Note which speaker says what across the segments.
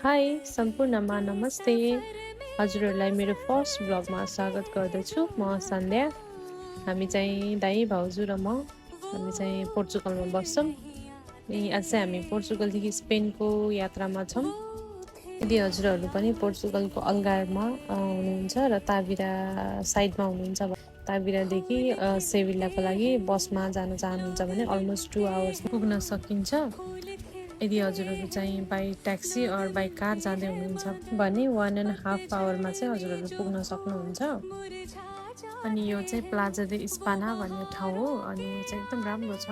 Speaker 1: High सम्पूर्णमा नमस्ते। हजुरहरूलाई मेरो फर्स्ट ब्लगमा स्वागत गर्दछु। म सन्ध्या। हामी चाहिँ दाइ भाउजू र हामी चाहिँ पोर्चुगलमा बस्छौँ। आज चाहिँ हामी पोर्चुगलदेखि स्पेनको यात्रामा छौँ। यदि हजुरहरू पनि पोर्चुगलको अल्गारमा हुनुहुन्छ र ताबिरा साइडमा हुनुहुन्छ ताबिरादेखि सेभिल्लाको लागि बसमा जान चाहनुहुन्छ भने अलमोस्ट 2 आवर्स पुग्न सकिन्छ। यदि हजुरहरू चाहिँ by taxi or by car जाँदै हुनुहुन्छ भने 1.5 आवरमा चाहिँ हजुरहरू पुग्न सक्नुहुन्छ। अनि यो चाहिँ प्लाजा दे इस्पाना भन्ने ठाउँ हो। अनि यो चाहिँ एकदम राम्रो छ।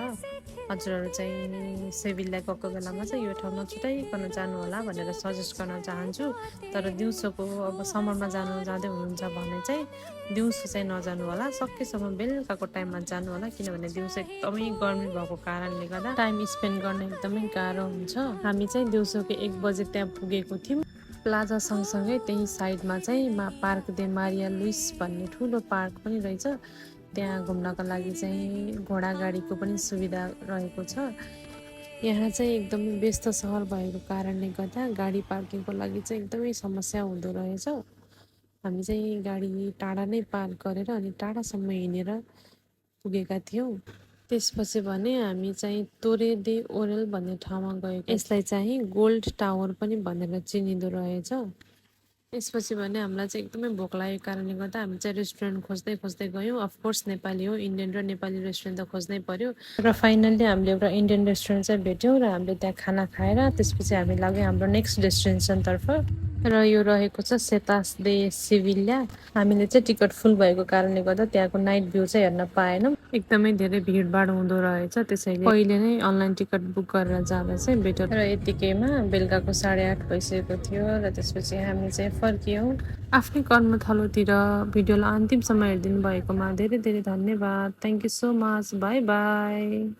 Speaker 1: हजुरहरू चाहिँ सेभिल्ला गएको बेलामा चाहिँ यो ठाउँ नछुटाइकन जानु होला भनेर सजेस्ट गर्न चाहन्छु। तर दिउँसोको अब समरमा जाँदै हुनुहुन्छ भने चाहिँ दिउँसो चाहिँ नजानु होला। सकेसम्म बेलुकाको टाइममा जानु होला, किनभने दिउँसो एकदमै गर्मी भएको कारणले गर्दा टाइम स्पेन्ड गर्न एकदमै गाह्रो हुन्छ। हामी चाहिँ दिउँसोको 1 बजे त्यहाँ पुगेको थियौँ। प्लाजा सँगसँगै त्यही साइडमा चाहिँ पार्क दे मारिया लुइस भन्ने ठुलो पार्क पनि रहेछ। त्यहाँ घुम्नको लागि चाहिँ घोडा गाडीको पनि सुविधा रहेको छ। यहाँ चाहिँ एकदमै व्यस्त सहर भएको कारणले गर्दा गाडी पार्किङको लागि चाहिँ एकदमै समस्या हुँदो रहेछ। हामी चाहिँ गाडी टाढा नै पार्क गरेर अनि टाढासम्म हिँडेर पुगेका थियौँ। त्यसपछि भने हामी चाहिँ तोरे दे ओरेल भन्ने ठाउँमा गएको। यसलाई चाहिँ गोल्ड टावर पनि भनेर चिनिँदो रहेछ। त्यसपछि भने हामीलाई चाहिँ एकदमै भोक लागेको कारणले गर्दा हामी चाहिँ रेस्टुरेन्ट खोज्दै गयौँ। अफकोर्स नेपाली हो, इन्डियन र नेपाली रेस्टुरेन्ट त खोज्नै पर्यो। र फाइनल्ली हामीले एउटा इन्डियन रेस्टुरेन्ट चाहिँ भेट्यौँ र हामीले त्यहाँ खाना खाएर त्यसपछि हामी लाग्यौँ हाम्रो नेक्स्ट डेस्टिनेसनतर्फ। र यो रहेको छ सेतास दे सेभिल्ला। हामीले चाहिँ टिकट फुल भएको कारणले गर्दा त्यहाँको नाइट भ्यू चाहिँ हेर्न पाएनौँ। एकदमै धेरै भिडभाड हुँदो रहेछ, त्यसैले पहिले नै अनलाइन टिकट बुक गरेर जाँदा चाहिँ बेटर। र यतिकैमा बेलुकाको 8:30 भइसकेको थियो र त्यसपछि हामी चाहिँ फर्कियौँ आफ्नै कर्मथलोतिर। भिडियोलाई अन्तिमसम्म हेरिदिनु भएकोमा धेरै धेरै धन्यवाद। Thank you so much. By by.